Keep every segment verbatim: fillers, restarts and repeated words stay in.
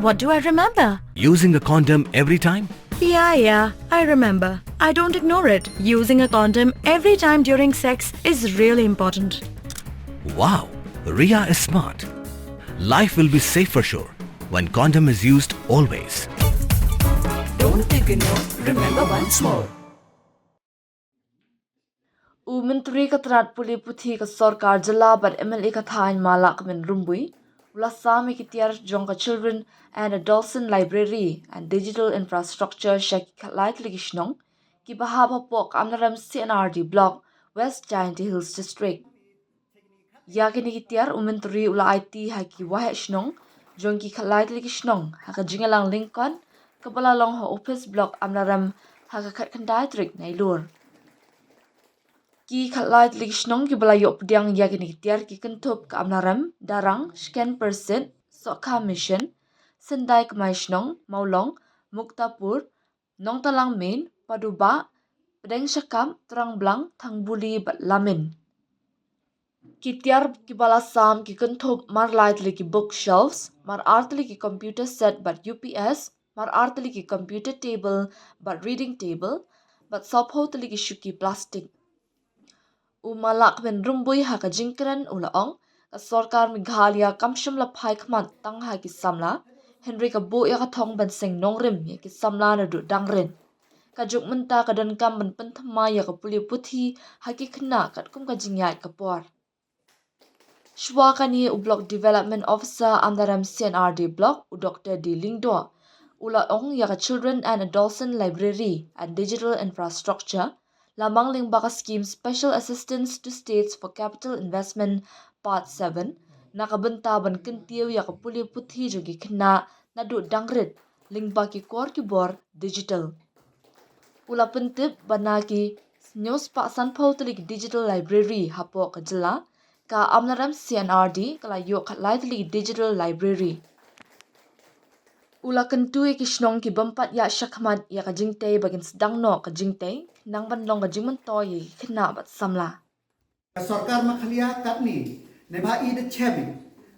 What do I remember? Using a condom every time? Yeah, yeah, I remember. I don't ignore it. Using a condom every time during sex is really important. Wow, Ria is smart. Life will be safe for sure when condom is used always. Don't ignore, remember once more. U Myntri ka tnad pule puthi ka sorkar jylla bad M L A ka thaiñ Ma Lahkmen Rymbui u la sam ïa ki tiar jong ka Children and Adolescent Library and Digital Infrastructure sha ki khatlai tylli ki shnong kiba hap hapoh ka Amlarem C and R D Block, West Jaintia Hills District. Ïa kine ki tiar u Myntri u la aiti ha ki waheh shnong jong ki khatlai tylli ki shnong ha ka jingïalang lyngkot kaba la long ha ophis Block Amlarem ha ka khatkhyndai tarik Nailur. Ki khatlai tylli ki shnong kiba la ïoh pdiang ïa kine ki tiar ki kynthup ka Amlarem, Darrang, Shkein Pyrsit, Sohkha Mission, Syndai Kmai Shnong, Mawlong, Muktapur, Nongtalang Main, Paduba, Pdeng Shakap, Trangblang, Thangbuli bad Lamin. Ki tiar kiba la sam ki kynthup mar lai tylli ki bookshelves, mar ar tylli ki computer set bad U P S, mar ar tylli ki computer table bad reading table, bad sawphew tylli ki shuki plastik. U Ma Lahkmen Rymbui ha ka jingkren u la ong, ka sorkar Meghalaya kam shym la phai khmat tang ha ki samla, hynrei ka buh ïa ka thong ban seng nongrim ïa ki samla naduh dang rit. Ka juk mynta ka donkam ban pynthymmai ïa ka pule puthi ha ki khynnah katkum ka jingïaid ka por. Shuwa kane u Block Development Officer Amlarem C and R D Block u Doctor D Lyngdoh u la ong ïa ka Children and Adolescent Library and Digital Infrastructure la mang lyngba ka scheme Special Assistance to States for Capital Investment Part seven na ka bynta ban kyntiew ïa ka pule puthi jong ki khynnah naduh dang rit lyngba ki kor ki bor digital. U la pyntip ba na ki hynñiew spah sanphew tylli ki digital library hapoh ka jylla, ka Amlarem C and R D ka la ïoh khatlai tylli ki digital library. U la kyntu ïa ki shnong ki bym pat ïaid shakhmat ïa ka jingtei ba kin sdang noh ka jingtei, nang ban long ka jingmyntoi ïa ki khynnah bad samla. Ka sorkar Meghalaya katne, ne ba i da chem i.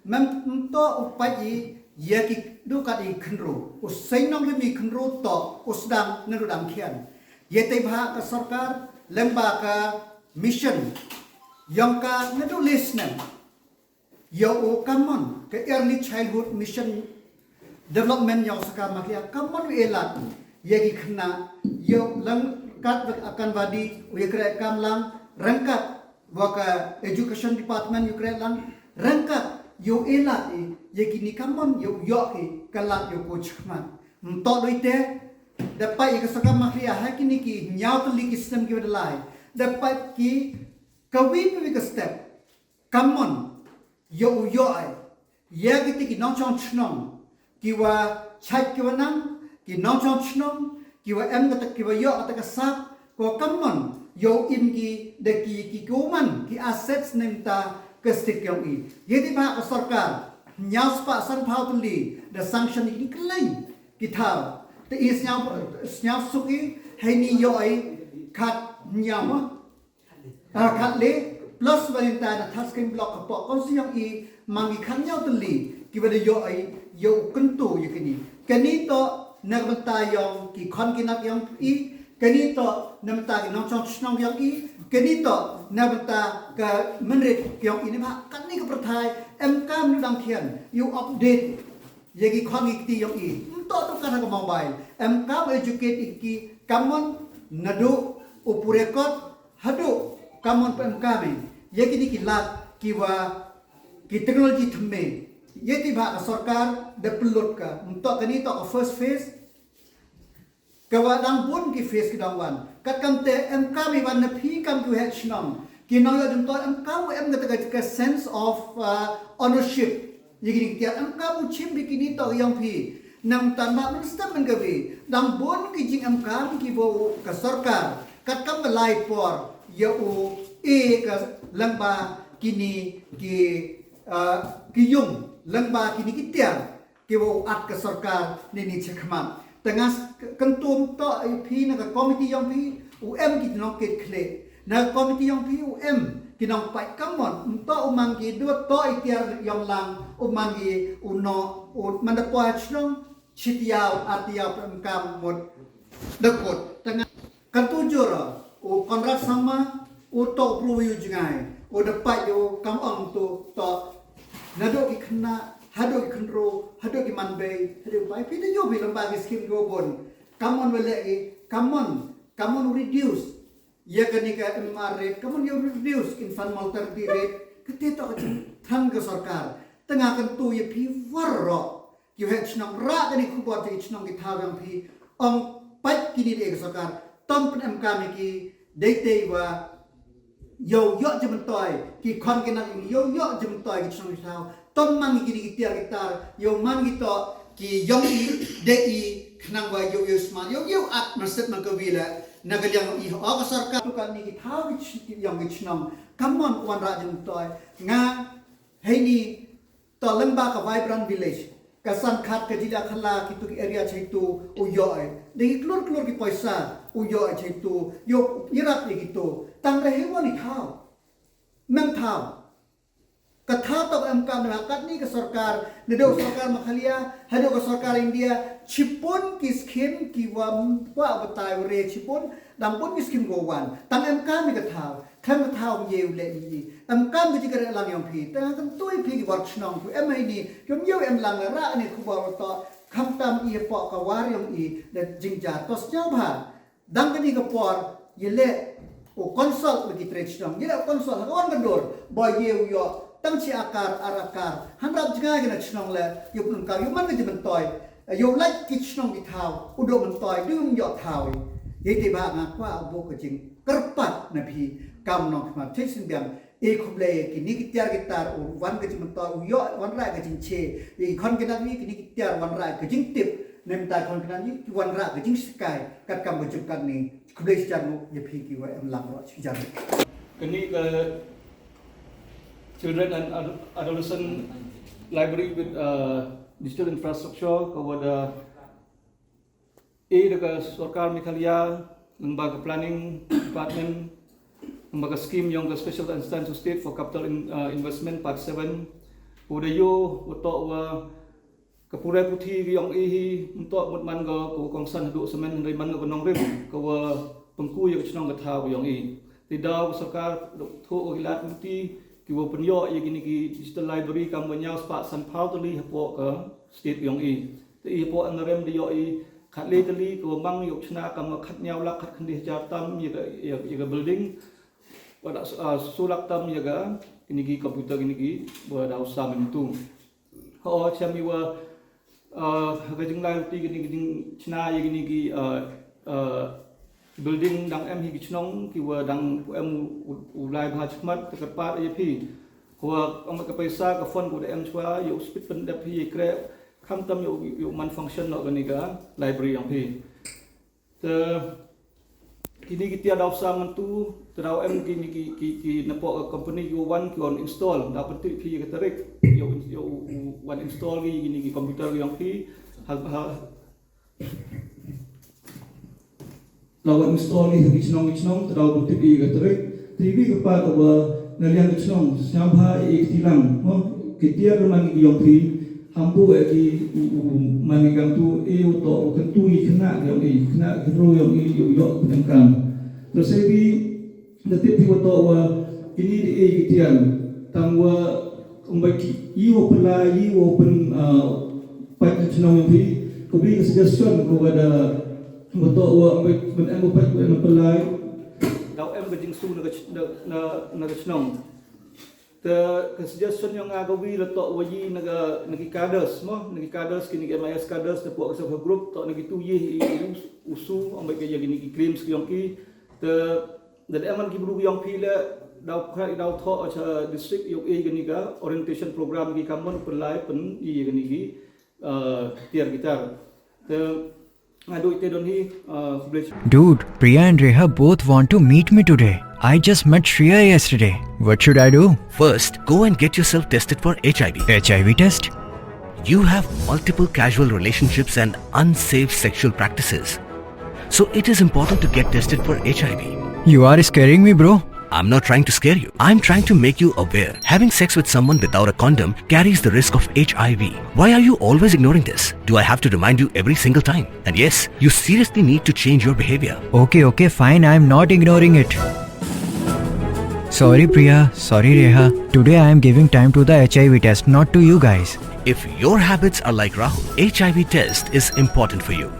Mem mto u pait i, ïa ki du kat i khynru. U seng nongrim i khynru to, u sdang naduh dang khian. Ïa te ba ka sorkar, lem ba ka mission. Yong ka naduh listening. Ïa u kamon, ka early childhood mission development ïa u sorkar Meghalaya, kamon u elat, ïa ki khynnah, ïa u lang kat bad akan wadi, u ïa kre kam lang, rangkat, wa ka education department ïa kre lang, rangkat, ïa u elat i, ïa kini kamon, ïa u ïoh ki, ka lad ïa u ko chikmat. Mtok doi te, da pait ïa ka sorkar Meghalaya, ha kini ki, hynñiew tylli ki snem ki wa da lai, da pait ki, ka wi wi ka step, kamon, ïa u ïoh ai, ïa kiti ki nongchong chnong, ki wa chait ki wa nang, ki nongchong chnong, ki wa em kata ki wa ïoh kata ka sap, ko kamon, ïa u im ki, da ki, ki kuman, ki assets nengta, ka stik yong i. Ïa di ba ka sorkar, hynñiew spah sanphew tylli, da sanction i ki kylliñ, ki thaw. Te i hynñiew, hynñiew suk i, hei ni ïoh ai, khat hynñiew ma. Ah, khat le, plus ba nengta na third scheme block ka pok kong si yong i, mang i khat hynñiew tylli, ki ba da ïoh ai, ïoh u kyntu ïa kini. Kini to, na ka bynta yong, ki khon ki nat yong i, kini to, na bynta ki nongchong chnong yong i, kini to, na bynta ka mynrit yong i ni ba, kani ka pyrthai, em kam ni dang khian, ïa u update, ïa ki khon ki kti yong i. Mto to kan ha ka mobile, em kam educate i ki, kamon, naduh, u pure kot, haduh, kamon pa em kam i. Ïa kini ki lad, ki wa, ki technology thymme. Ïa ti ba ka sorkar, da pynlut ka. Mto kani to ka first phase. Ka wa dang bun ki phase ki dang wan. Kat kam te em kam i wan na phi kam ki heh chnong. Ki nong ïa jong to em kam em ka, ka, ka sense of, uh, ownership. Ïa kini ki tiar em kam u chim bi kini to yong phi. Nang tan ba men stem men ka bi. Dang bun ki jing em kam ki bo ka sorkar. Kat kam ka lai por. Ïa u e ka lang ba kini ki, uh, ki yung. Lang ba kini ki tiar. Ki wa u at ka sorkar ni ni chakmat. Tengah kyntum to i phi na ka komiti yong phi, u em ki nong kit khle. Na ka komiti yong phi, u em Ki nongpait kamon, nto u man ki dua to i tiar yong lang, u man ki u no, u man da poi chnong, chitiaw, atiaw, pem kam mut, da kut, tengah, kan tu jur, u Conrad Sangma, u to pru yu jngai, u da pait yu kam ong tu, to, na do ki kena, hado ki khenro, hado ki manbei, hado ki pai, pi da yu bi lamba ki skim ki bun, kamon wele ki, kamon, kamon reduce, ya kani ka M R rate, kamon ya reduce infant mortality rate, kate to ka jingthang ka sorkar. Tengah kan tu ya phi war ro. Ki hek chnong ra kani khubor ti chnong ki thaw yang phi. Ong pait kini de ka sorkar. Tom pen M K mi ki dei te wa. Yo yo jemtoi. Ki khon ki nak yo yo jemtoi ki chnong ki thaw. Tom mang ki ni ki tiar ki tar, yo man ki to, ki yong i, de i, khnang wa yo yo sma, yo yo at maset man ka wi la, na ka liang i ho ka sorkar tu kan ni ki thaw ki chi-, ki yong ki chnong. Kamon wan ra jemtoi. Nga, hei ni, to lem ba ka vibrant village. Ka san khat ka jila khala ki tu ki area chai tu, u yo ai. De ki klur klur ki poisa, u yo ai chai tu, yo irap ye ki tu. Tang re hei wan i thaw. Mem thaw. Ka thaw to em kam na kat ni ka sorkar, na do sorkar Meghalaya, ha do ka sorkar India, chipun ki skim ki wa kwa batai re chipun, dang pun ki skim go wan. Tang em kam ni ka thaw, kam ka thaw ye u le ni. Em kam ki jikare lang yong phi, tang kan tui phi ki war chnong ku em hai ni, yom yo em lang ra ni ku ba to, kam tam i po ka war yong i, da jingjar, to snyau ba. Dang kani ka por, ye le, u consult le ki tre chnong, ye le u consult, ha ka wan ka dur, ba ye u yo, tang chi akar, ar akar, han rap jngai kena chnong le, yo pun ka, yo man ka jemtoi, yo lait ki chnong ki thaw, u do mentoi, du yo thaw, ye te ba nga kwa u bo ka jing, kerpat na phi, kam nong kma, te sin biang, E khublei, kini ki tiar ki tar, u wan ka jingmyntoi, u yo, wan rai ka jingche. E khon ki nang ni, kini ki tiar, wan rai ka jingtip. Nem tai khon ki nang ni, ki wan rai ka jingsikai. Kat kam ka jingkat ni. Khublei sijar mu, ya phi ki wa em lang ro sijar. Kini ka Children and Ad-, Adolescent Library with, uh, digital infrastructure, ka wa da e da ka sorkar Meghalaya, lyngba ka planning department, lyngba ka scheme yong ka Special Assistance to State for Capital in, uh, Investment Part seven. U da yo, u to wa ka pure puthi ka yong e hi, nto mut man ka, ka kongsan hadu semen, hynrei man ka nongrim, ka wa pengku ya ka chnong ka thaw ka yong e. Te daw ka sorkar, dok tho ka kilat puthi, ki wa pynyo ya kini ki digital library, kam wa nyaw spah san phaw tali hapo ka state yong e. Te i hapo N R M da yo i, khat le tali, ka wa mang yo chna kam nga khat nyaw lak khat khyndai hajar tam ya ka, ya, ya ka building. Wa da, ah, su lak tam ya ka, kini ki computer kini ki, wa da u sam tu. Ho, chem i wa, ah, ka jinglai ruti kini ki jingchna ya kini ki, ah, ah, building dang em hi ki chnong, ki wa dang em u, u, u lai bha chmat, te kyrpad ya phi. Ko wa ong ka paisa, ka fund ko da em chwa, ya u spit pyndep hi ya kre, khamtam ya u, ya u man function noh kani ka library yong phi. Te, kini ki tiar daw sam tu, te daw em kini ki, ki, ki napo ka company ki wan ki wan install, daw pynti phi ka tarik, yo, yo, wan install ki, kini ki computer ki yong phi, ha, ha, daw wan install ki, ki chnong, ki chnong, te daw pynti phi ka tarik, te bi ka pa ka wa, na liang ki chnong, snyam ha, e ki tilang, mo, ki tiar man ki yong phi, Hambu e ki u, u, u, mani kam tu, e u to, u kan tu i kena yong i, kena ki ro yong i, u yo, u kan kam. Terus e bi, da tip ti wa to wa, kini di e ki tian, tang wa, um ba ki, i wa pela, i wa pen, ah, pat ka chnong yong i, ko bi ka suggestion, ko wa da, wa to wa, um ba, ben em wa pat, wa em wa pela. Daw em ka jingsu na ka ch-, na, na, na ka chnong. Te ka suggestion yong nga ka wi la to wa yi na ka, na ki cadres mo, na ki cadres kini ki M I S cadres te pok ka self help group to na ki tu yi i u, u su, ong ba ki ya kini ki claims ki yong ki. Te, da em man ki bru ki yong phi le, daw kha, daw tho cha district yong e kini ka orientation program ki kamon pynlai pyn yi kini ki, uh, tiar ki tar. Te, nga doi te don hi, uh, khublei. Dude, Priya and Reha both want to meet me today. I just met Shreya yesterday. What should I do? First, go and get yourself tested for H I V. H I V test? You have multiple casual relationships and unsafe sexual practices. So it is important to get tested for H I V. You are scaring me, bro. I'm not trying to scare you. I'm trying to make you aware. Having sex with someone without a condom carries the risk of H I V. Why are you always ignoring this? Do I have to remind you every single time? And yes, you seriously need to change your behavior. Okay, okay, fine. I'm not ignoring it. Sorry, Priya. Sorry, Reha. Today I am giving time to the H I V test, not to you guys. If your habits are like Rahul, H I V test is important for you.